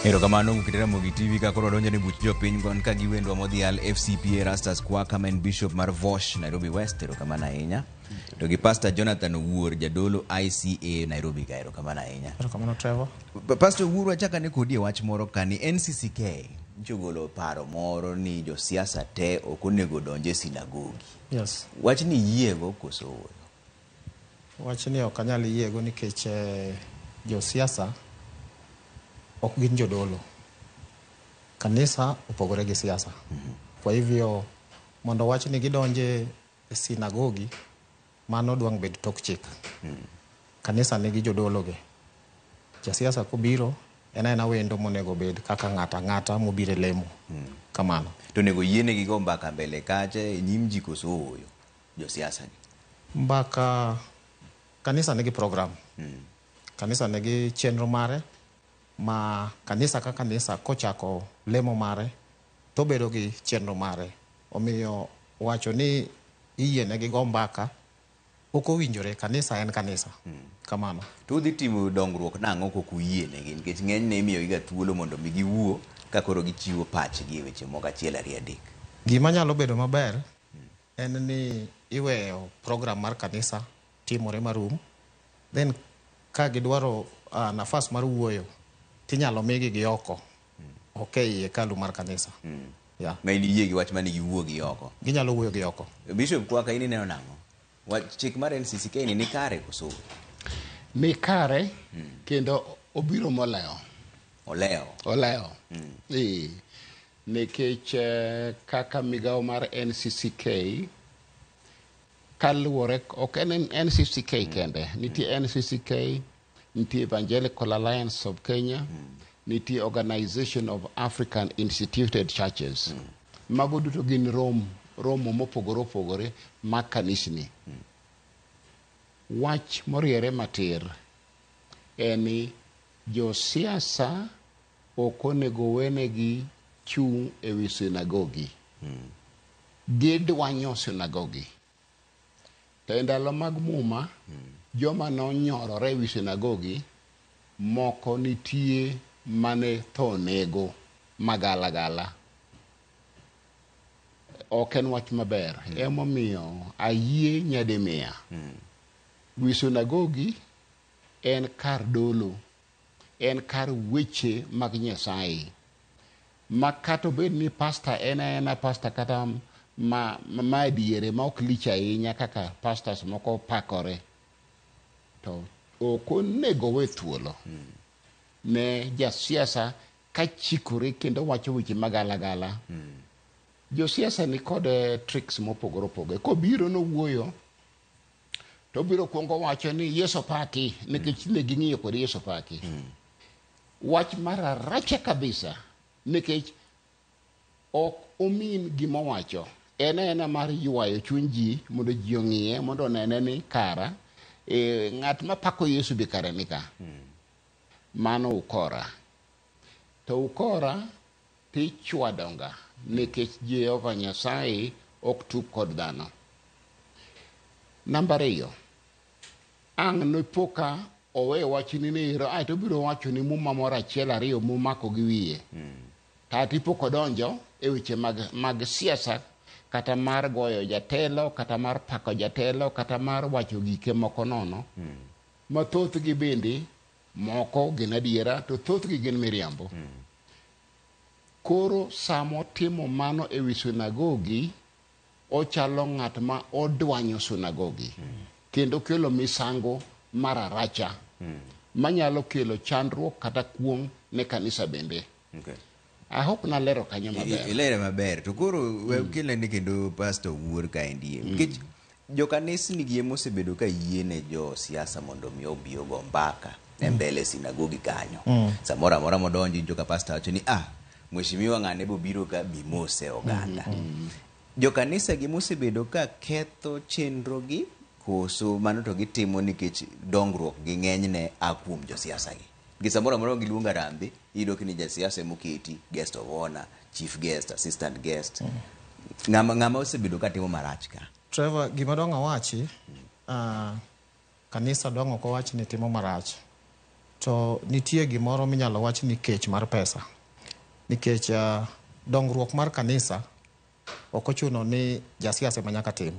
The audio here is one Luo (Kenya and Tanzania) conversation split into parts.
Erokamano wuok Ramogi TV ka koro donjo ne buch jopiny gon ka gi wendwa modhial FCPA Rastus Kwaka ma en Bishop mar Vosh Nairobi West. Erokamano ahinya. To gi Pastor Jonathan Owuor jadolo ICA Nairobi ka. Erokamano ahinya. Erokamano Trevor. Pastor Owuor wachak ane kodi e wach moro ka ni NCCK nyocha ogolo paro moro ni josiasa te ok onego donj e sinagogi. Yes. Wachni iyiego koso ooyo? Wachni ok anyal yiego nikech josiasa ok gin jodolo. Kanisa opogore gi siasa. Kwa hivyo mondo wach ni gidonje e sinagogi, mano dwang' bed tok chik. Kanisa nigi jodolo gi. Jasiasa kobiro, en aena wendo monego bed kaka ng'ato ang'ata mobiro e lemo. Kamano. To onego yienegi go mbaka mbele kacha e nyim ji koso ooyo? Josiasa gi. Mbaka kanisa nigi program. Kanisa nigi chenro mare ma kanisa ka kanisa kochako lemo mare to obedo gi chenro mare. Omiyo wacho ni iyienegi go mbaka ok owinjore. Kanisa en kanisa. Kamano. To udhi timo dongruok nang'o kok uyienegi? Nikech ng'enyne imiyogiga thuolo mondo mi giwuo ka koro gichiwo pachgi e weche moko achiel ariyo adek. Gima nyalo bedo maber en ni iweyo program mar kanisa timore marum, then ka gidwaro nafas mar wuoyo tinyalo migi gi oko, ok ei hekalu mar kanisa. Yeah. Ma in iyie gi wach mane giwuo gi oko? Ginyalo wuoyo gi oko. Bishop Kwaka, in ineno nang'o? Wach chik mar NCCK ni ni kare koso? Ni kare kendo obiro molewo. Olewo. Olewo. Nikech kaka migawo mar NCCK kaluwore ok en NCCK kende, nitie NCCK, nitie Evangelical Alliance of Kenya, nitie Organization of African Instituted Churches. Mago duto gin romo mopogore opogore mag kanisni. Wach moriere matir en ni josiasa ok onego wenegi chung' ewi sinagogi. Gidwanyo sinagogi. To e ndalo mag Muma, joma nonyorore ewi sinagogi, moko nitie mane tho nego magalagala. Ok en wach maber. Emomiyo ayie nyadimia. Wi sinagogi en kar dolo, en kar weche mag Nyasaye. Ma kata obed ni pasta en aena pasta kata ma adiere ma ok lich ahinya kaka pastors moko pakore, to ok onego we thuolo ne jasiasa ka chikore kendo wacho weche magalagala. Josiasa ni kod tricks mopogore opogore. Kobiro nowuoyo, to obiro kuongo wacho ni Yesu paki, nikech ne ging'iyo kod Yesu paki. Wach mar aracha kabisa, nikech ok omin gima owacho. En aena mar ywayo chuny ji mondo ji ong'iye, mondo onene ni kara, ng'at mapako Yesu be kare ni ka. Mano ukora. To ukora tichwadonga nikech Jehova Nyasaye ok tug kod dhano. Namba ariyo, ang' nopoka owe wachni ni ero, aeto obiro wacho ni muma moro achiel ariyo momako gi wiye. Kata ipok odonjo e weche mag siasa, kata mar goyo jatelo, kata mar pako jatelo, kata mar wacho gike moko nono. Ma thothgi bende moko gin adiera, to thothgi gin miriambo. Koro sama otimo mano ewi sinagogi, ochalo ng'at ma odwanyo sinagogi. Kendo kelo misango mar aracha. Manyalo kelo chandruok kata kuong' ne kanisa bende. I hope nalero kanyo maber. Ilere maber. To koro we kele ni kendo Pastor Owuor kaendi. Nikech jokanisni gi ema osebedo ka yiene jo siasa mondo mi obi ogo mbaka e mbele sinagogi kanyo. Samoro amora modonjo iwinjo ka pastor wacho ni mheshimiwa ng'ane bobiro ka bimose oganda. Jokanisa gi mosebedo ka ketho chenro gi koso mano to gitimo nikech dongruok gi ng'enyne a kuom josiasa gi. Gi samoro amora giluongo harambee, iyudo ni jasiasa emoketi, guest of honor, chief guest, assistant guest. Ng'ama osebedo ka timo marach ka? Trevor, gima dong' awachi, kanisa dong' ok owach ni timo marach. To nitie gimoro minyalo wach ni kech mar pesa. Nikech dongruok mar kanisa ok ochuno ni jasiasa ema nyaka tim.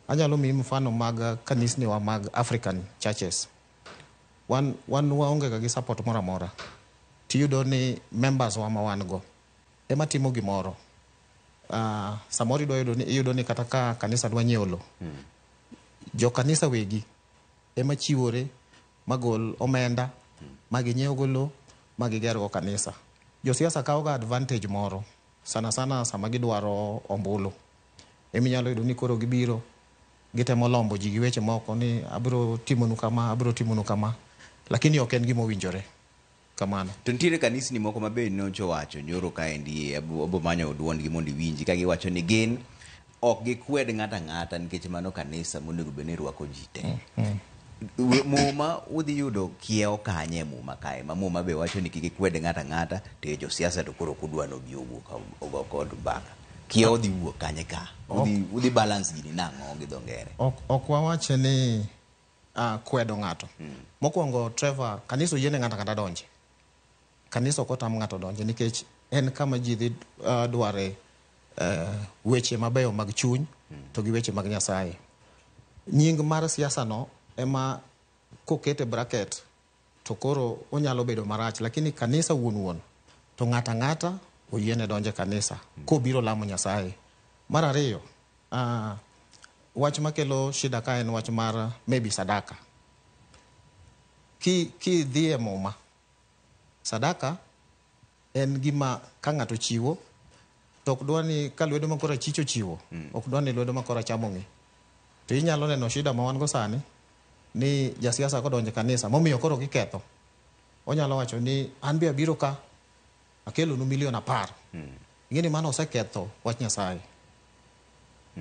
Anyalo miyi mfano mag kanisniwa mag African churches. Wan waonge ga gi support moro amora. Tiyudo ni members wa ma wan go ema timo gimoro. Samoro idwa yudo ni, iyudo ni kata ka kanisa dwa nyiewo lo, jo kanisa wegi ema chiwore magol omenda ma ginyiew go lo ma gigergo kanisa. Josiasa kawo ga advantage moro sana sana sama gidwaro ombulu. Eminyalo yudo ni koro gibiro gitemo lombo ji gi weche moko ni abiro timonu kama, abiro timonu kama, lakini ok en gima owinjore kamano. To nitiere kanisni moko ma be nyocha owacho nyoro kaendi, abo manyo duondgi mondo iwinji ka giwacho ni gin ok gikwed ng'ato ang'ata nikech mano kanisa monego bed ni rwako ji te. Muma udhi yudo kiewo kanye e Muma kae ma Muma be wacho ni kik ikwed ng'ato ang'ata to e josiasa to koro ok udwa nobi owuok ogo kod mbaka. Kiewo dhi wuok kanye ka? Udhi balance gini nang'o gi dho ngere? Ok wawache ni kwedo ng'ato. Mokwongo Trevor, kanisa oyiene ng'ato ang'ata donje. Kanisa ok otam ng'ato donje nikech en kama ji dhi dware weche mabeyo mag chuny to gi weche mag Nyasaye. Nying mar siasa no ema kokete bracket to koro onyalo bedo marach, lakini kanisa wuon wuon to ng'ato ang'ata oyiene donjo e kanisa kobiro lamo Nyasaye. Mar ariyo, wach makelo shida ka en wach mar maybe sadaka. Kidhi e Muma, sadaka en gima ka ng'ato chiwo to ok dwa ni ka lwedo ma korachich ochiwo, ok dwa ni lwedo ma koracham ong'e. To inyalo neno shida ma wan go sani ni jasiasa kodonjo e kanisa momiyo koro giketho. Onyalo wacho ni an be abiro ka akelonu milion 10. Ing'e ni mano oseketho wach Nyasaye.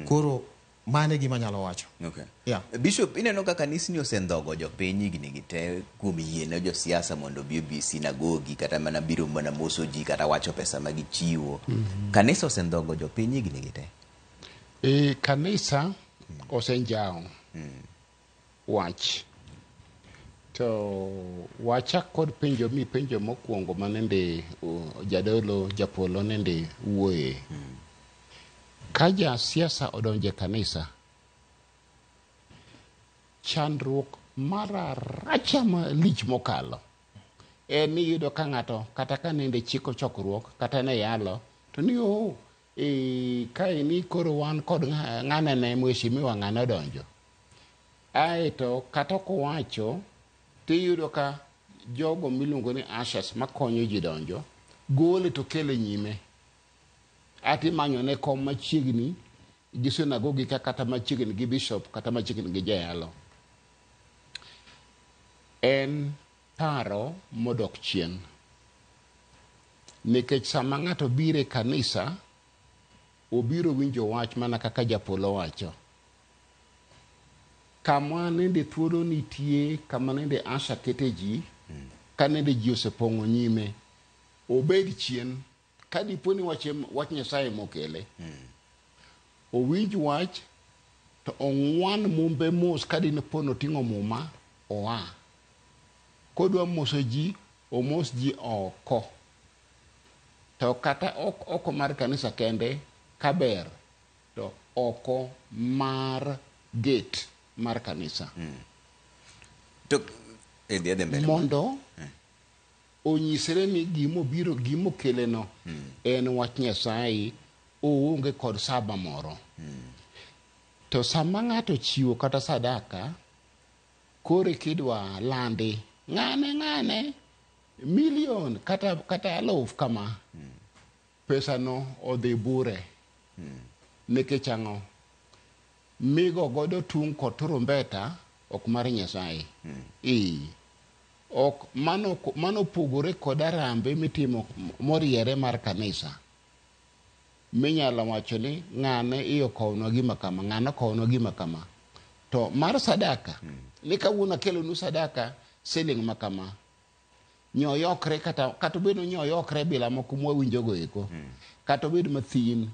Koro mano e gima anyalo wacho. Okay. Yeah. Bishop, ineno ka kanisni osendhogo jopiny higni gi te kuom yie ne josiasa mondo obi sinagogi kata mana biro mana moso ji kata wacho pesa ma gichiwo. Kanisa osendhogo jopiny higni gi te. Kanisa osenjawo wach. To wachak kod penjo mi penjo mokwongo manende jadolo japolo nende wuoye. Ka jasiasa odonjo e kanisa, chandruok mararacha malich mokalo en ni iyudo ka ng'ato kata ka nende chiko chokruok kata ne yalo to ni kaeni koro wan kod ng'ane ne mheshimiwa ng'ane odonjo. Aeto kata ok owacho tiyudo ka jogo miluongo ni ushers makonyo ji donjo gole to kele nyime. Ati imanyo ne kom machiegni gi sinagogi ka kata machiegni gi bishop kata machiegni gi jayalo. En paro modok chien. Nikech sama ng'ato biro e kanisa, obiro winjo wach mana kaka japolo wacho. Kama nende thuolo nitie, kama nende usher kete ji, ka nende ji osepong'o nyime, obed chien. Ka dipo ni wach Nyasaye mokele, owinj wach to ong'wan mumbe mos ka dipo ni oting'o muma oa. Kodwa moso ji, omos ji oko. To kata ok oko mar kanisa kende kaber, to oko mar gate mar kanisa. To dhi mbele. Mondo onyisre ni gimobiro gimokele no en wach Nyasaye, oonge kod saba moro. To sama ng'ato chiwo kata sadaka, koro kidwa landi ng'ane milion kata aluf kama, pesa no odhi bure. Nikech ang'o? Migo godo tung' kod turumbeta ok mar Nyasaye. Ok mano pogore kod arambe mitimo moriere mar kanisa. Minyalo wacho ni ng'ane iye okownwa gima kama, ng'ane okownwa gima kama. To mar sadaka, ni kawuono akelonu sadaka siling' ma kama. Nyoyokre kata obed ni nyoyokre bila moko mwawinjogo eko. Kata obed mathin,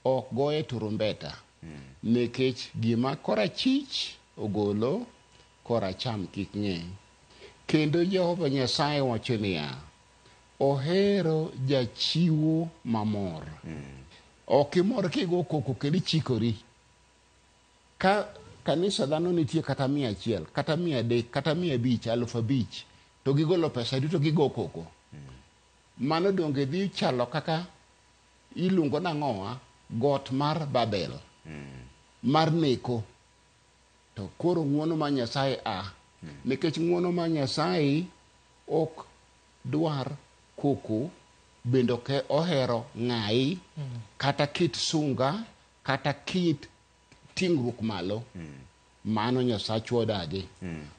ok goye turumbeta. Nikech gima korachich ogolo, koracham kik ng'e. Kendo Jehova Nyasaye wacho niya, ohero jachiwo mamor. Ok imor kigo koko kendo ichikori. Ka kanisa dhano nitie kata 100, kata 300, kata 500, 5,000, to gigolo pesa duto gigo koko. Mano donge dhi chalo kaka iluongo nang'owa got mar Babel mar neko. To koro ng'uono mar Nyasaye a. Nikech ng'uono mar Nyasaye ok dwar koko, bende ok ohero ng'ayi, kata kit sunga, kata kit ting'ruok malo. Mano Nyasachwa odagi.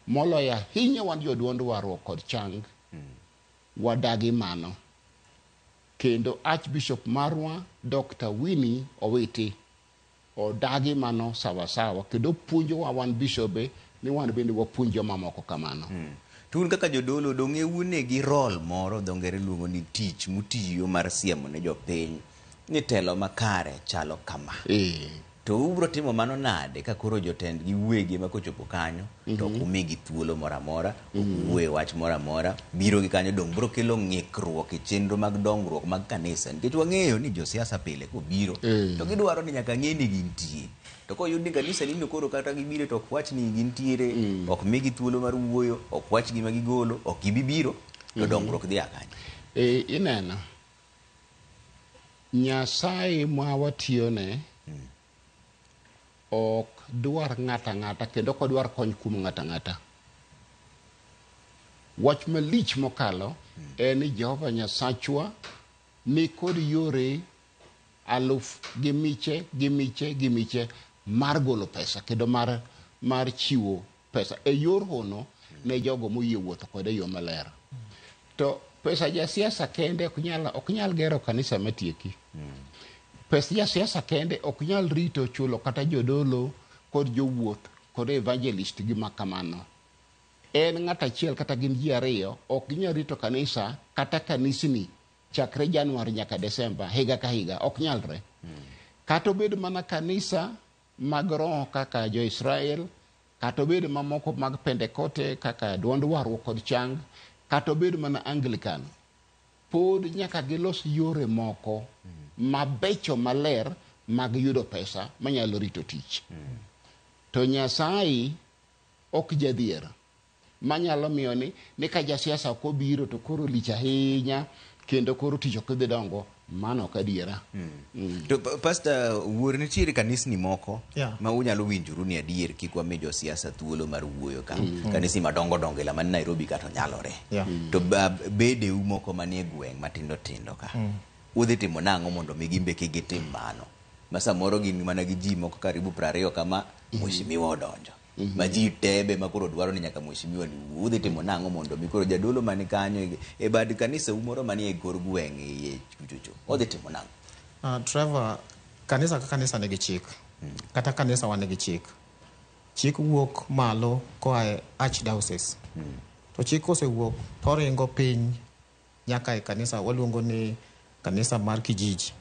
Moloyo ahinya wan joduond warruok kod chang, wadagi mano. Kendo Archbishop marwa Dr. Winnie Owiti odagi mano sawasawa, kendo puonjowa wan bishobe ni wan bende wapuonj jomamoko kamano. To un kaka jodolo dong'e une gi role moro dho ngere luongo ni tich mutiyo mar siemo ne jopiny ni telo makare chalo kama. To ubro timo mano nade ka koro jotend gi wegi ema kochopo kanyo to ok umigi thuolo moro amora, ok uwuoye wach moro amora, biro gi kanyo dong bro kelo ng'ikruok e chenro mag dongruok mag kanisa, nikech wang'eyo ni josiasa pile kobiro to gidwaro ni nyaka ng'e ni gintie. To koyud ni kanisa nino koro kata gibiro to ok wach ni gintiere, ok migi thuolo mar wuoyo, ok wach gima gigolo, ok gibi biro, to dongruok dhi a kanye? Ineno Nyasaye ma watiyone ok dwar ng'ato ang'ata kendo ok odwar kony kuom ng'ato ang'ata. Wach malich mokalo en ni Jehova Nyasachwa ni kod yore aluf gi miche gi miche gi miche mar golo pesa kendo mar chiwo pesa e yor hono ne jogo moyie wuotho kode e yo maler. To pesa jasiasa kende ok nyal gero kanisa matieki. Pes jasiasa kende ok nyal rito chulo kata jodolo kod jowuoth kod evangelist gi makamano. En ng'at achiel kata gin ji ariyo ok ginyal rito kanisa kata kanisni chakre Januar nyaka Desemba higa ka higa, ok nyalre. Kata obed mana kanisa mag roho kaka jo-Israel, kata obed mamoko mag Pentekote kaka duond warruok kod chang, kata obed mana Anglican, pod nyaka gilos yore moko mabecho maler mag yudo pesa manyalo rito tich. To Nyasaye ok jadhier manyalo miyo ni ka jasiasa ok obiro to koro lich ahinya kendo koro tich ok dhi dongo. Mano ok adiera. To Pastor Wuor, nitiere kanisni moko ma unyalo winjoru ni adier kik wami josiasa thuolo mar wuoyo ka. Kanisni madongo dongo ila man Nairobi ka to nyalore. To bedeu moko manie gweng' matindo tindo ka. Udhi timo nang'o mondo mi gimbe kik gitim mano? Ma samoro gin mana gi ji moko karibu 20 kama mheshimiwa odonjo. Ma ji tebe ma koro dwaro ni nyaka mheshimiwa ni wuo. Udhi timo nang'o mondo mi koro jadolo man kanyo e bad kanisa u moro manie kor gweng' iye kuchocho. Odhi timo nang'o? Trevor, kanisa ka kanisa nigi chik. Kata kanisa wa nigi chik. Chik wuok malo koa e archdiocese. To chik kosewuok to oringo piny nyaka e kanisa waluongo ni kanisa mar kijiji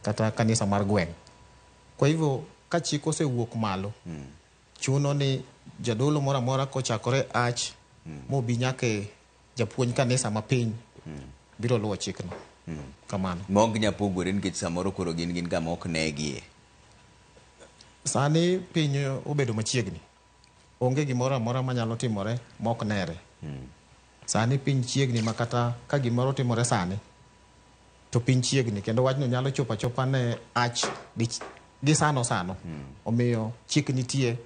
kata kanisa mar gweng'. Kwa hivyo ka chik osewuok malo, chuno ni jadolo moro amora kochakore arch mobi nyaka e japuonj kanisa mapiny biro luwo chikno. Kamano. Ma ok nyal pogore nikech samoro koro gin kama ok negie. Sani piny obedo machiegni. Onge gimoro amora manyalo timore mok nere. Sani piny chiegni ma kata ka gimoro timore sani to piny chiegni kendo wachno nyalo chopo achopa ne arch gi sano sano. Omiyo chik nitie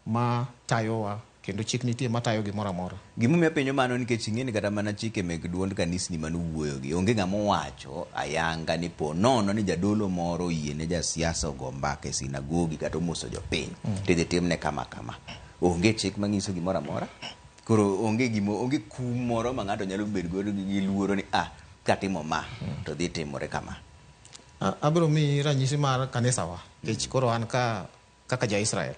ma tayowa kendo chik nitie matayo gimoro amora. Gimomiyo apenjo mano nikech ing'e ni kata mana chike meg duond kanisni manuwuoyogi onge ng'ama owacho ayanga ni po nono ni jadolo moro oyie ne jasiasa ogo mbaka e sinagogi kata omoso jopiny to idhi timne kama kama. Onge chik manyiso gimoro amora. Koro onge kum moro ma ng'ato nyalo bedo godo gi luoro ni katimo ma to dhi timore kama. Abiro miyi ranyisi mar kanisawa nikech koro an kaka ja Israel.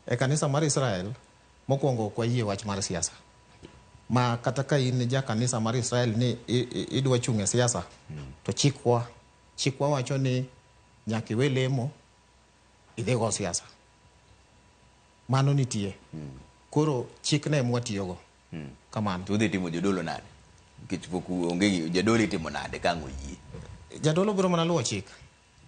E kanisa mar Israel mokwongo ok wayie wach mar siasa. Ma kata ka in ja kanisa mar Israel ni idwa chung' e siasa to chikwa wacho ni nyaka iwe lemo idhi go siasa. Mano nitie. Koro chikno ema watiyogo. Kamano. To udhi timo jodolo nade? Nikech pok onge jadolo itimo nade ka ang' oyie? Jadolo biro mana luwo chik.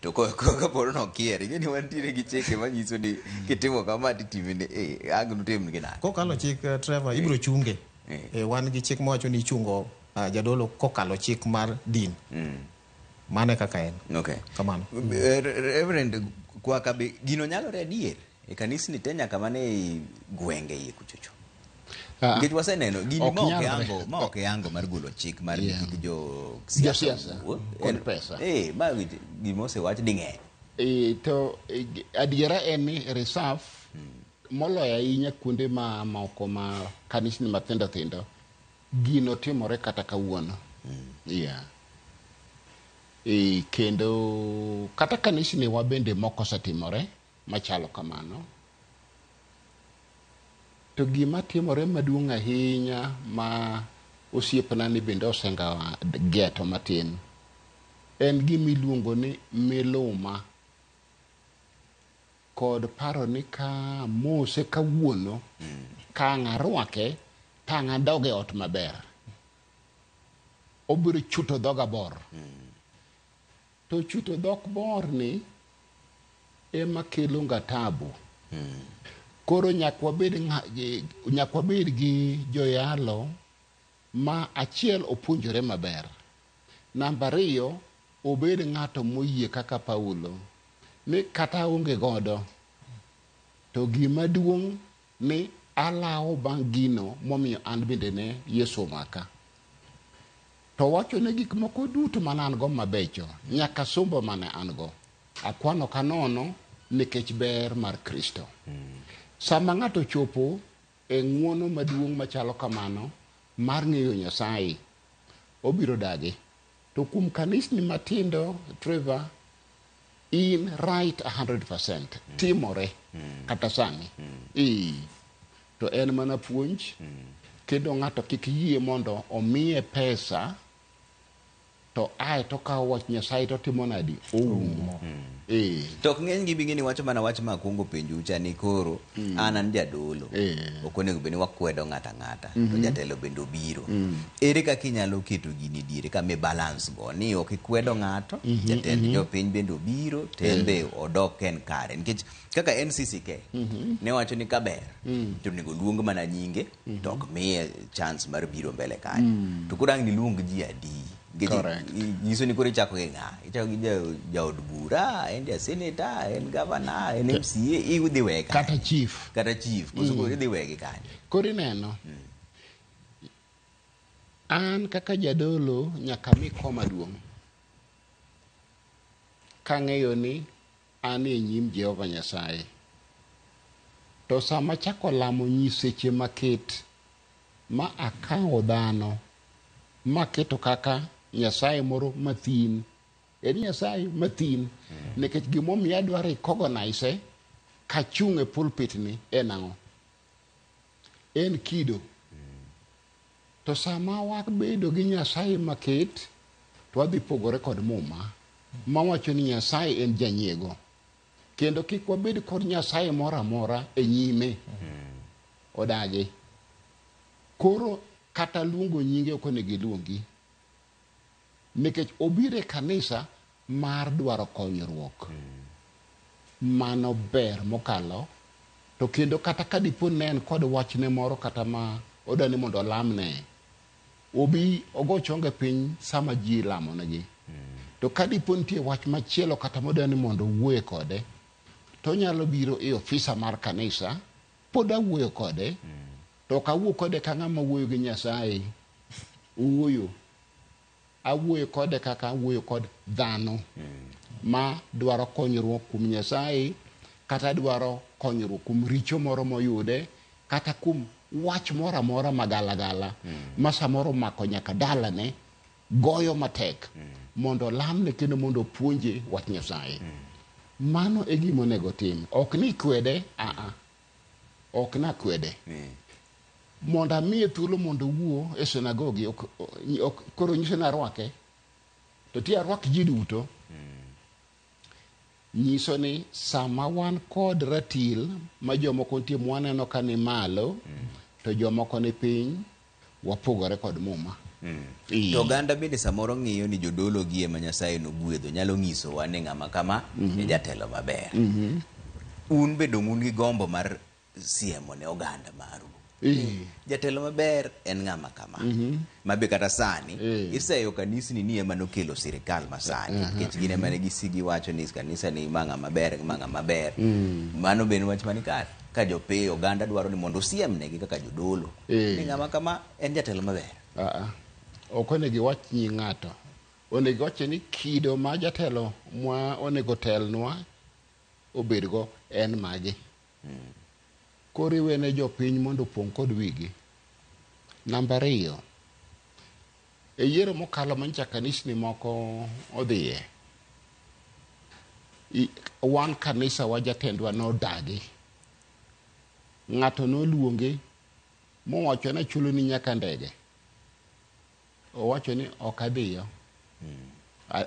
To kaporo nokier, ing'e ni wantiere gi chike manyiso ni kitimo kama titimi ni ang' nutimgi nade? Kokalo chik, Trevor, ibiro chunge. Wan gi chik mawacho ni ichungo jadolo kokalo chik mar din. Mano e kaka en. Okay. Kamano. Reverend Kwaka be gino nyalore adier e kanisni te nyaka mana e gwenge iye kuchocho? Nikech waseneno gini ma ok yango, ma ok yango mar golo chik mar ni kik jo siasa kod pesa. Ma gima osewach ding'eny. To adiera en ni reserve moloyo ahinya kuonde ma moko ma kanisni matindo tindo gino timore kata kawuono. Kendo kata kanisni wa bende moko osetimore machalo kamano. To gima timore maduong' ahinya ma osiepna ni bende osenga geto matin en gima iluongo ni miluma kod paro ni ka mose kawuono ka ang' arwake to ang' adog e ot maber, obiro chuto dhoga bor. To chuto dhok bor ni ema kelo nga tabu. Koro nyaka wabed gi joyalo ma achiel opuonjore maber. Namba ariyo, obed ng'ato moyie kaka Paulo ni kata onge godo to gima duong' ni alawo bang' gino momiyo an bende ne Yesu omaka. To wacho ne gik moko duto mane an go mabecho, nyaka sombo mane an go, akwano kanono nikech ber mar Kristo. Sama ng'ato chopo e ng'uono maduong' machalo kamano mar ng'eyo Nyasaye, obiro dagi. To kuom kanisni matindo, Trevor, in right 100%. Timore kata sani. To en mana puonj, kendo ng'ato kik yie mondo omiye pesa to ae to kawo wach Nyasaye to timo nadi? Oumo. To ok ng'eny gi bing'e ni wacho mana wach ma akwongo penjo ucha ni koro an jadolo. Ok onego bed ni wakwedo ng'ato ang'ata. To jatelo bende obiro. Ere kaka inyalo keto gini diere ka mi balance go ni ok ikwedo ng'ato, jatend jopiny bende obiro, to en be odok ka en kare. Nikech kaka NCCK ne wacho ni kaber to onego luong mana nyinge to ok miye chance mar biro mbele kanyo. To koro ang' niluong ji adi? Nyiso ni koro ichako gi ng'a? Ichako gi jaod bura, en ja senator, en governor, en MCA, idhi weye kanyo. Kata chief. Kata chief, koso koro idhi weye gi kanyo. Koro ineno, an kaka jadolo nyaka mi koma duong'. Kang'eyo ni an e nyim Jehova Nyasaye. To sama chako lamo nyiseche maket, ma akawo dhano, maketo kaka Nyasaye moro mathin. En Nyasaye mathin. Nikech gimomiyo adwa recognize kachung' e pulpit ni en ang'o? En kido. To sama wabedo gi Nyasaye maket, to wadhi pogore kod Muma, mawacho ni Nyasaye en janyiego. Kendo kik wabed kod Nyasaye moro amora e nyime. Odagi. Koro kata luongo nyinge ok onego iluongi. Nikech obiro e kanisa mar dwaro konyruok. Mano ber mokalo. To kendo kata ka dipo ne en kod wachne moro kata ma odwa ni mondo olamne, obi ogo chonge piny sama ji lamonegi. To ka dipo nitie wach machielo kata modwa ni mondo owuoye kode, to onyalo biro e ofisa mar kanisa, pod awuoyo kode, to ok awuo kode ka ng'ama wuoyo gi Nyasaye. Owuoyo. Awuoyo kode kaka awuoyo kod dhano ma dwaro konyruok kuom Nyasaye, kata dwaro konyruok kuom richo moro moyude, kata kuom wach moro amora magalagala ma samoro omako nyaka dalane, goyo matek mondo olamne kendo mondo opuonje wach Nyasaye. Mano e gima onego tim. Ok ni kwede, aa. Ok nakwede. Mondo amiye thuolo mondo owuo e synagogue, ok, koro nyiso ni arwake. To ti arwak ji duto. Nyiso ni sama wan kod ratil ma jomoko nitie mwaneno ka ni malo, to jomoko ni piny, Wapogore kod Muma. Ee. To oganda bende samoro ng'iyo ni jodolo gi ema Nyasaye nogwedho nyalo nyisowa ni ng'ama kama e jatelo maber. Un be dong' un gi gombo mar siemo ne oganda maru. Jatelo maber en ng'ama kama. Ma be kata sani iseyo kanisni ni ema nokelo sirikal masani nikech gin ema ne giwacho ni kanisa ni ma ng'ama ber ma ng'ama ber. Mano be en wach mani kare. Ka jopiny oganda dwaro ni mondo osiemnegi kaka jodolo ni ng'ama kama en jatelo maber. Ok onego iwach nying ng'ato. Onego iwach ni kido ma jatelo mwa onego telnwa obedgo en magi. Koro iwene jopiny mondo opong' kod wigi. Namba 2, e yiero mokalo manyicha kanisni moko odhiye, wan kanisa wa jatendwa nodagi. Ng'ato noluonge mowacho ni achuloni nyaka ndege. Owacho ni ok adhiyo.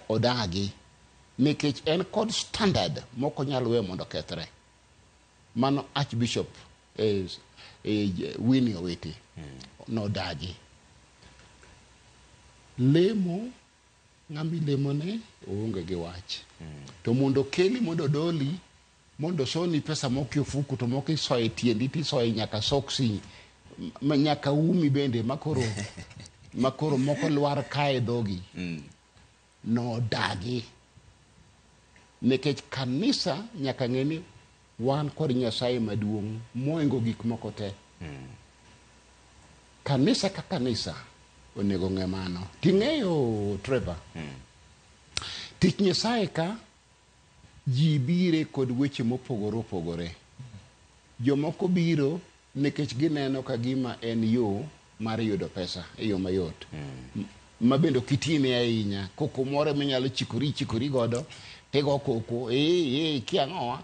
Odagi. Nikech en kod standard mok onyal weyo mondo okethre. Mano Archbishop Winnie Owiti nodagi. Lemo, ng'ama ilemone oonge gi wach. To mondo okeli mondo odoli, mondo osoni pesa moko e ofuku to moko isoyo e tiendi tisoyo nyaka soksi, nyaka umi bende makoro moko lwar kae e dhogi. Nodagi. Nikech kanisa nyaka ng'e ni wan kod Nyasaye maduong' moingo gik moko te. Kanisa ka kanisa onego ng'e mano. Ting'eyo Trevor, tich Nyasaye ka ji bire kod weche mopogore opogore. Jomoko biro nikech gineno ka gima en yo mar yudo pesa e yo mayot. Ma bende ok itine ahinya. Koko moro minyalo chikori godo, tigo koko, kia ang'owa,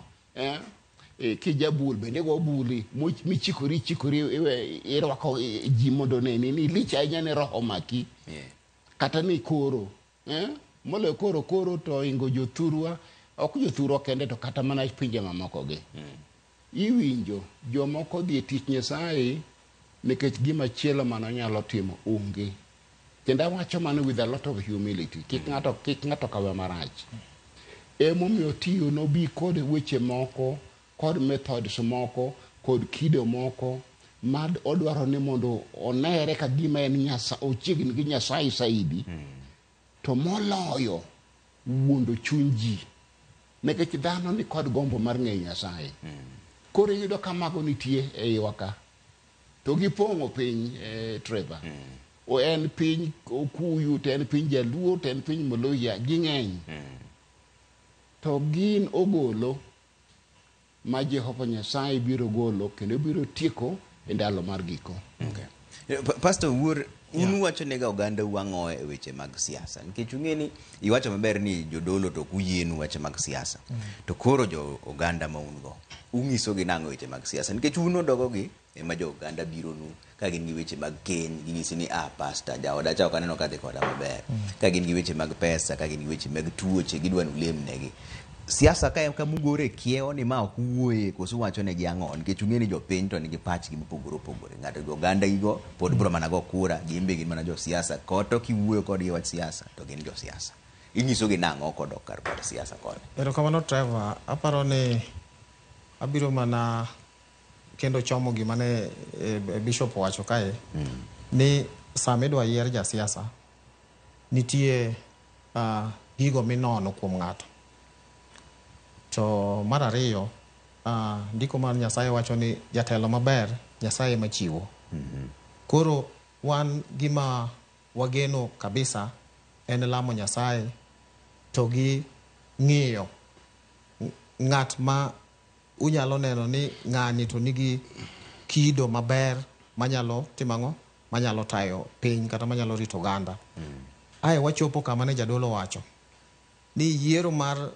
kijabul bende igo buli, michikori irwako ji mondo oneni ni lich ahinya ni roho maki. Kata ni koro, moloyo koro to ingo jothurwa, ok jothurwa kende to kata mana pinje mamoko gi. Iwinjo jomoko dhi e tich Nyasaye nikech gima chielo mano nyalo timo onge. Kendo awacho mano with a lot of humility. Kik ng'ato kawe marach. Emomiyo tiyo nobi kod weche moko, kod methods moko, kod kido moko, ma odwaro ni mondo onere ka gima en ochiegni gi Nyasaye saidi. To moloyo wuondo chuny ji. Nikech dhano ni kod gombo mar ng'eyo Nyasaye. Koro iyudo ka mago nitie e iwa ka. To gipong'o piny, Trevor. O en piny Okuyu, to en piny Jaluo, to en piny Moluhya, ging'eny. To gin ogolo ma Jehova Nyasaye biro golo kendo biro tieko e ndalo mar giko. Okay. Pastor Wuor, un uwacho nega oganda wang'o e weche mag siasa. Nikech ung'e ni iwacho maber ni jodolo to ok uyienu weche mag siasa. To koro jo oganda ma un go, ung'isogi nang'o weche mag siasa? Nikech un odogogi ema jo oganda bironu ka gin gi weche mag keny, ginyisi ni pastor, jaoda cha ok aneno ka dhi koda maber. Ka gin gi weche mag pesa, ka gin gi weche mag tuoche, gidwa ni ulemnegi. Siasa ka kamugore kiewo ni ma ok uwuoye, koso uwacho negi ang'o? Nikech ung'e ni jopiny to nigi pachgi mopogore opogore. Ng'ato oganda gigo pod biro mana go kura, gin be gin mana josiasa. Koto kiwuoyo kodgi e wach siasa, to gin josiasa. Inyisogi nang'o kodok kar kod siasa koni? Erokamano Trevor, aparo ni abiro mana kendo chomo gima ne Bishop owacho kae, ni sama idwa yier jasiasa, nitie gigo minono kuom ng'ato. To mar ariyo, ndiko mar Nyasaye wacho ni jatelo maber Nyasaye ema chiwo. Koro wan gima wageno kabisa en lamo Nyasaye to gi ng'iyo ng'at ma unyalo neno ni ng'ani to nigi kido maber manyalo timo ang'o? Manyalo tayo piny kata manyalo rito oganda. Ae wachopo kama ne jadolo wacho ni yiero mar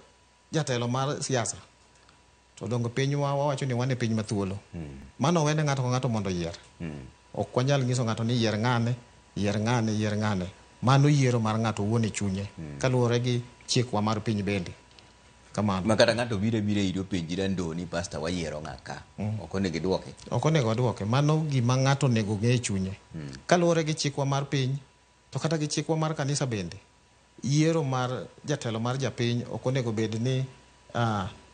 jatelo mar siasa to dongo pinywa wawacho ni wan e piny mathuolo. Mano wene ng'ato ka ng'ato mondo oyier. Ok wanyal nyiso ng'ato ni yier ng'ane, yier ng'ane, yier ng'ane. Mano yiero mar ng'ato owuon e chunye kaluwore gi chikwa mar piny bende. Kamano. Ma kata ng'ato biro biro iri openji randoni, pastor, wayiero ng'a ka? Ok onego idwoke. Ok onego odwoke. Mano gima ng'ato onego ng'e e chunye. Kaluwore gi chikwa mar piny, to kata gi chikwa mar kanisa bende, yiero mar jatelo mar japiny ok onego bed ni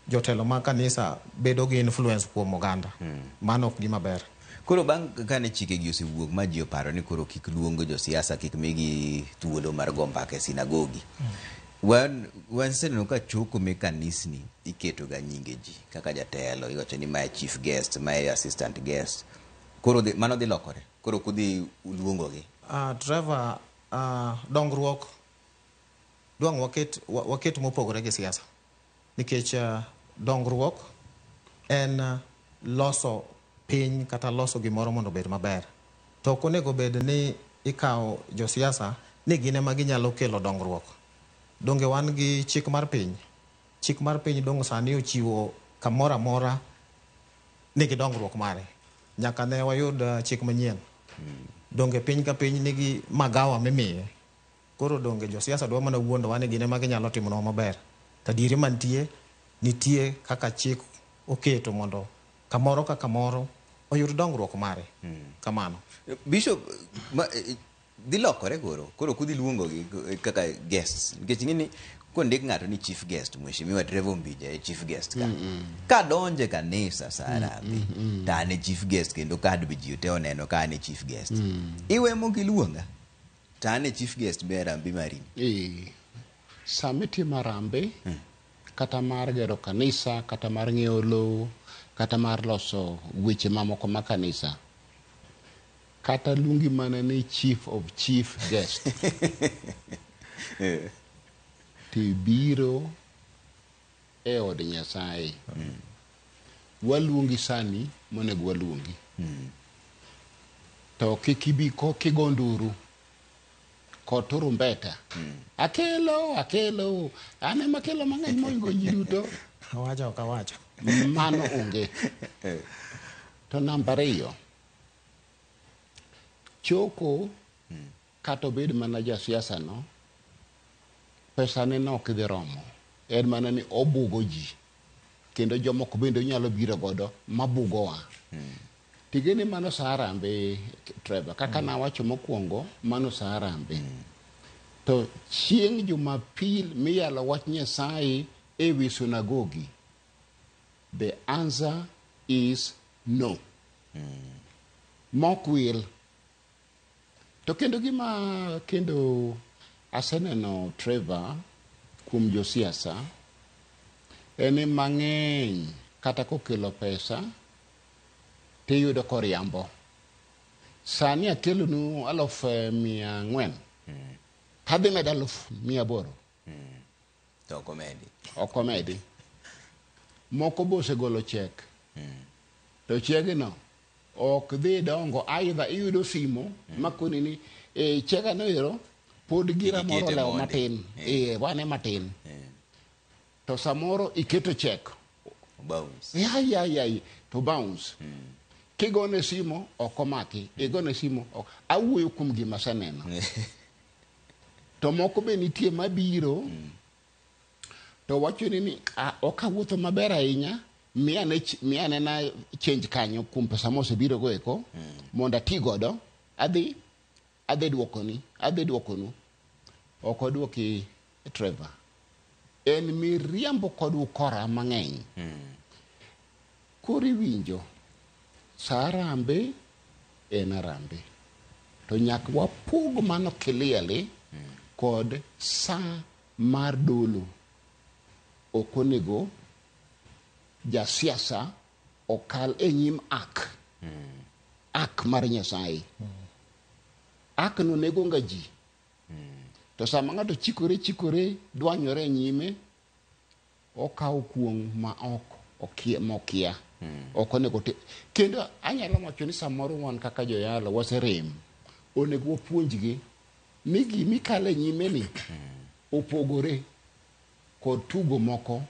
jotelo mag kanisa bedo gi influence kuom oganda. Mano ok gima ber. Koro bang' kane chikegi osewuok ma ji oparo ni koro kik luong josiasa, kik migi thuolo mar go mbaka e sinagogi. Wan waseneno ka choko me kanisni iketo ga nyinge ji kaka jatelo, iwacho ni mae chief guest, mae assistant guest. Koro dhi, mano dhi lokore. Koro kudhi luongogi. Trevor, dongruok dwang' waket mopogore gi siasa. Nikech dongruok en loso piny kata loso gimoro mondo obed maber. To ok onego bed ni ikawo josiasa ni gin ema ginyalo kelo dongruok. Donge wan gi chik mar piny? Chik mar piny dong sani ochiwo kamoro amora nigi dongruok mare. Nyaka ne wayud chik manyien. Donge piny ka piny nigi magawa mimiye. Koro donge josiasa dwa mana wuondowa ni gin ema ginyalo timonwa maber. To adieri mantie, nitie kaka chik oketo mondo kamoro ka kamoro oyud dongruok mare. Kamano. Bishop, dhi lokore koro. Koro kudhi luongogi kaka guests. Nikech ing'e ni kondik ng'ato ni chief guest, Mheshimiwa Trevor Ombija e chief guest ka. Ka donje kanisa sa harambee, to an e chief guest kendo kad be ji te oneno ka an e chief guest. Iwe mok iluonga. To an e chief guest be harambee mari. Sama itimo harambee, kata mar gero kanisa, kata mar ng'iewo lowo, kata mar loso weche mamoko ma kanisa, kata luongi mana ni chief of chief guest, tibiro e od Nyasaye. Waluongi sani monego waluongi. To kik ibi kigo nduru kod turumbeta. Akelo, akelo, an ema akelo mang'eny mohingo ji duto. Awacho ok awacho. Mano onge. To namba ariyo, choko kata obed mana jasiasa no, pesa ne no ok dhi romo. En mana ni obugo ji. Kendo jomoko bende onyalo biro godo mabugowa. Tigeni mano sa harambee, Trevor. Kaka nawacho mokwongo, mano sa harambee. To chieng' Jumapil miyalo wach Nyasaye e wi sunagogi, the answer is no. Mok wil. To kendo gima kendo aseneno, Trevor, kuom josiasa, en ni mang'eny kata kokelo pesa tiyudo koriambo. Sani akelonu 400,000. Tadhi medo 800,000. To ok omedi. Ok omedi. Moko be osegolo chek. To chegno ok dhi dongo. Aidha iyudo simo makoni ni chega no ero pod gira moro Ikete olewo mondi. matin. Wane matin. To samoro iketo chek. Bounce. Ya, ya, ya, to bounce. Kigone simo ok omaki. Igone simo ok. Awuoyo kuom gima aseneno. To moko be nitie mabiro to wacho ni ok awuotho maber ahinya, miya na change kanyo kuom pesa mosebiro go eko mondo ati godo, adhi duokoni, adhi duokonu. Ok oduoki, Trevor. En miriambo kod ukora mang'eny. Koro iwinjo, sa harambee en harambee. To nyaka wapog mano clearly kod sa mar dolo. Ok onego jasiasa okal e nyim ak. Ak mar Nyasaye. Ak no nego ga ji. To sama ng'ato chikore chikore dwanyore e nyime, okawo kuong' ma ok okia, mokia. Ok onego ti. Kendo anyalo wacho ni samoro wan kaka joyalo waserem. Onego wapuonjgi ni gimikale nyime ni opogore kod tugo moko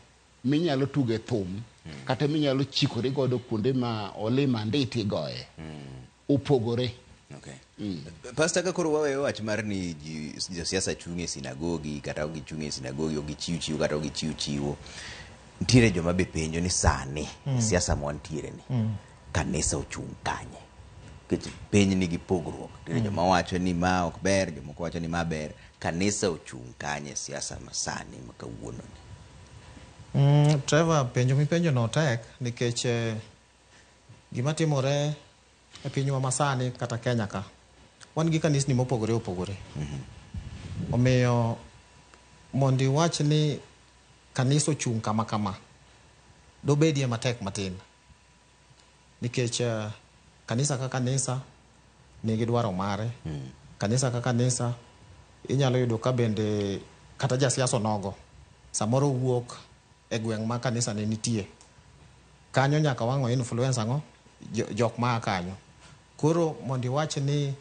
minyalo tugo e thum kata minyalo chikori godo kuonde ma olima anditi goye. Opogore. Okay. Pastor, ka koro waweyo wach mar ni josiasa chung' e sinagogi kata ok gichung' e sinagogi, ok gichiw chiwo kata ok gichiw chiwo, nitiere joma be penjo ni sani siasa ma wantiere ni kanisa ochung' kanye? Nikech piny nigi pogruok. Nitiere joma wacho ni ma ok ber, jomoko wacho ni ma ber. Kanisa ochung' kanye e siasa ma sani ma kawuono ni? Trevor, penjo mipenjo no tek nikech gima timore e pinywa masani kata Kenya ka, wan gi kanisni mopogore opogore. Omiyo mondo iwach ni kanisa ochung' kama kama, dobedie matek matin. Nikech kanisa ka kanisa nigi dwaro mare. Kanisa ka kanisa inyalo yudo ka bende kata jasiasa onogo samoro wuok e gweng' ma kanisa ne nitie. Kanyo nyaka wang' influence ang'o? Jok maa kanyo. Koro mondo iwach ni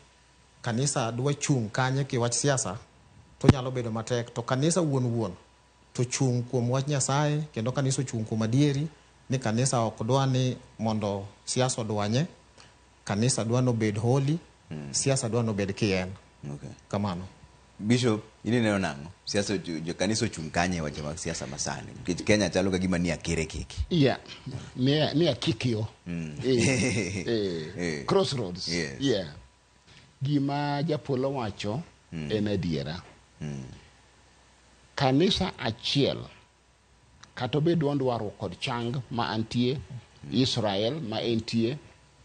kanisa dwa chung' kanye kiwach siasa, to nyalo bedo matek. To kanisa wuon wuon to chung' kuom wach Nyasaye, kendo kanisa ochung' kuom adieri ni kanisa ok dwa ni mondo siasa odwanye. Kanisa dwa ni obed holy, siasa dwa ni obed kien. Kamano. Bishop, in ineno nang'o? Siasa jo kanisa ochung' kanye e weche mag siasa masani? Nikech Kenya chalo ka gima ni akere keke. Yeah. Ni akikio. Crossroads. Yeah. Gima japolo wacho en adiera. Kanisa achiel kata obed duond warruok kod chang ma antie, Israel ma entie,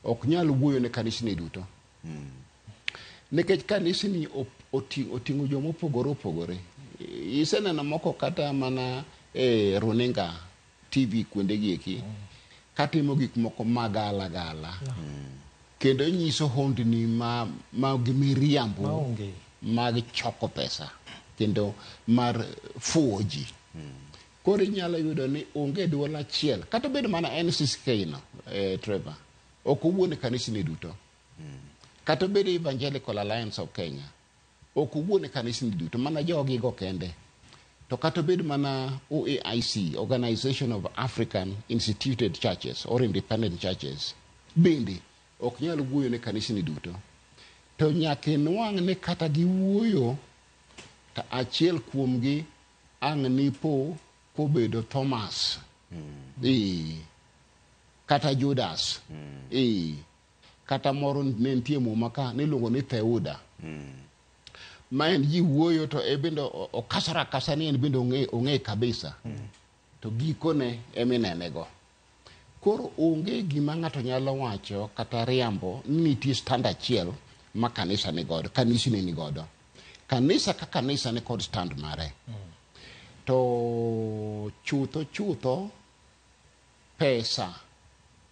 ok nyal wuoyo ne kanisni duto. Nikech kanisni oting'o joma opogore opogore. Iseneno moko kata mana e runinga TV kuonde gi eki, katimo gik moko magala gala. Kendo nyiso hondni ma gi miriambo Maonge. mag choko pesa kendo mar fuwo ji. Koro inyalo yudo ni onge duol achiel kata obed mana NCCK no, Trevor, ok owuon e kanisni duto. Kata obed Evangelical Alliance of Kenya, ok owuon e kanisni duto, mana jogigo kende. To kata obed mana OAIC, Organization of African Instituted Churches or Independent Churches, bende ok nyal wuoyo ne kanisni duto. To nyaka inwang' ni kata giwuoyo, to achiel kuomgi ang' nipo kobedo Thomas. Kata Judas. Kata moro ne nitie Muma ka niluongo ni Theuda. Ma en ji wuoyo to e bende okasore akasa ni en bende ong'e kabisa. To gikone eminenego. Koro onge gima ng'ato nyalo wacho kata riambo ni nitie stand achiel ma kanisa ni godo, kanisni ni godo. Kanisa ka kanisa ni kod stand mare. To chutho chutho pesa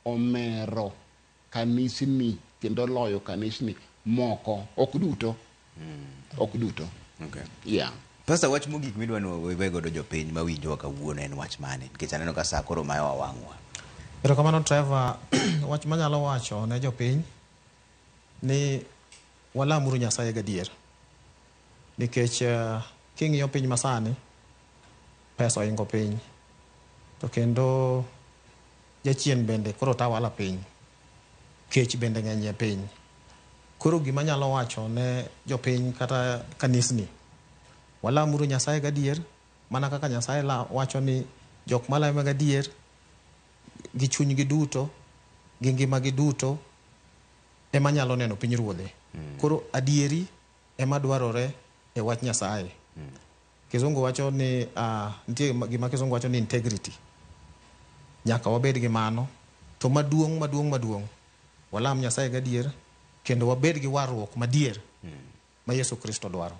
omero kanisni kendo loyo kanisni moko, ok duto. Ok duto. Yeah. Pastor, wach mogik midwa ni wawe godo jopiny mawinjowa kawuono en wach mane? Nikech aneno ka saa koro mayowa wang'wa. Erokamano Trevor, wach manyalo wacho ne jopiny ni walamuru Nyasaye gadier. Nikech king'iyo piny masani, pesa ohingo piny. To kendo jachien bende koro tawala piny. Kech bende ng'eny e piny. Koro gima anyalo wacho ne jopiny kata kanisni, walamuru Nyasaye gadier, mana kaka Nyasaye wacho ni jok malame gadier gi chunygi duto, gi ngimagi duto, ema nyalo neno piny ruodhe. Koro adieri ema dwarore e wach Nyasaye. Kizungu wacho ni nitie gima kizungu wacho ni integrity. Nyaka wabed gi mano. To maduong', maduong', maduong', walam Nyasaye gadier kendo wabed gi warruok madier ma Yesu Kristo dwaro.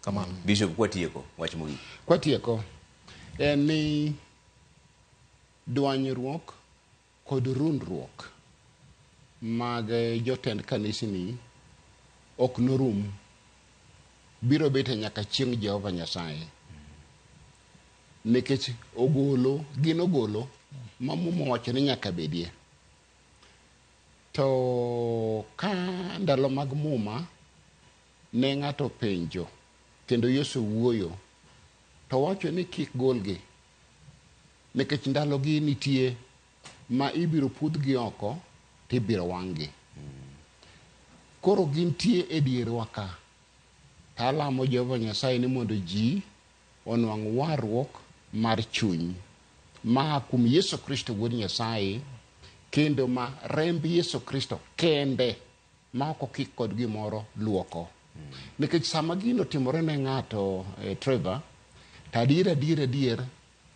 Kamano. Bishop, kwatieko wach mogik. Kwatieko en ni dwanyruok kod rundruok mag jotend kanisni ok norum, biro bet nyaka chieng' Jehova Nyasaye. Nikech ogolo, gin ogolo ma Muma owacho ni nyaka bedie. To ka ndalo mag Muma ne ng'ato penjo kendo Yesu wuoyo to wacho ni kik golgi, nikech ndalogi nitie ma ibiro pudhgi oko to ibiro wang'gi. Koro gintie e dierwa ka. To alamo Jehova Nyasaye ni mondo ji onwang' warruok mar chuny maa kuom Yesu Kristo Wuod Nyasaye, kendo ma remb Yesu Kristo kende ma ok okik kod gimoro luoko. Nikech sama gino otimore ne ng'ato, Trevor, to adier adier adier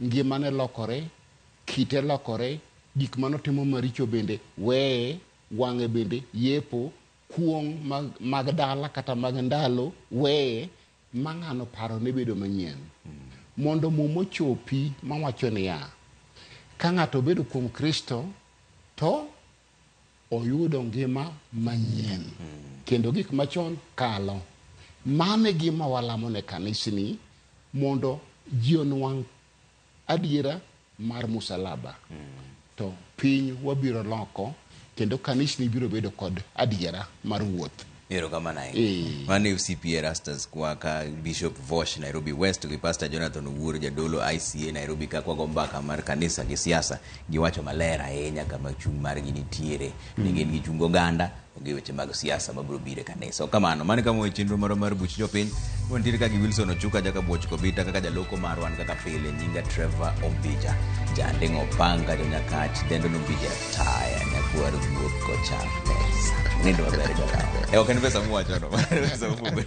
ngimane lokore, kite lokore, gik manotimo maricho bende weye, wang'e bende yepo, kuong' mag dala kata mag ndalo weye, ma ng'ano paro ne bedo manyien. Mondo Muma ochopi mawacho niya, ka ng'ato obedo kuom Kristo, to oyudo ngima manyien. Kendo gik machon kalo. Mano e gima walamo ne kanisni, mondo ji onwang' adiera mar musalaba. To piny wabiro loko, kendo kanisni biro bedo kod adiera mar wuoth. Erokamano ahinya. Mano FCPA Erastus Kwaka, Bishop Vosh Nairobi West gi Pastor Jonathan Owuor jadolo ICA Nairobi ka kwago mbaka mar kanisa gi siasa giwacho maler ahinya kama chung' margi nitiere ni gin gi chung oganda gi weche mag siasa mabiro biro e kanisa. Ok kamano, mano kama we chenro marwa mar buch jopiny. Wantiere ka gi Wilson Ochuka jaka Buoch Kobita kaka jaloko marwa an kaka pile nyinga Trevor Ombija janding'o panga jonyakach dendo nombija taya nyakwar guok kocha pesa. Nindo maber jokawa. E ok en pesa muwachono, pesa mopogore.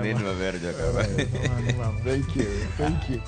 Nindo maber jokawa. Thank you, thank you.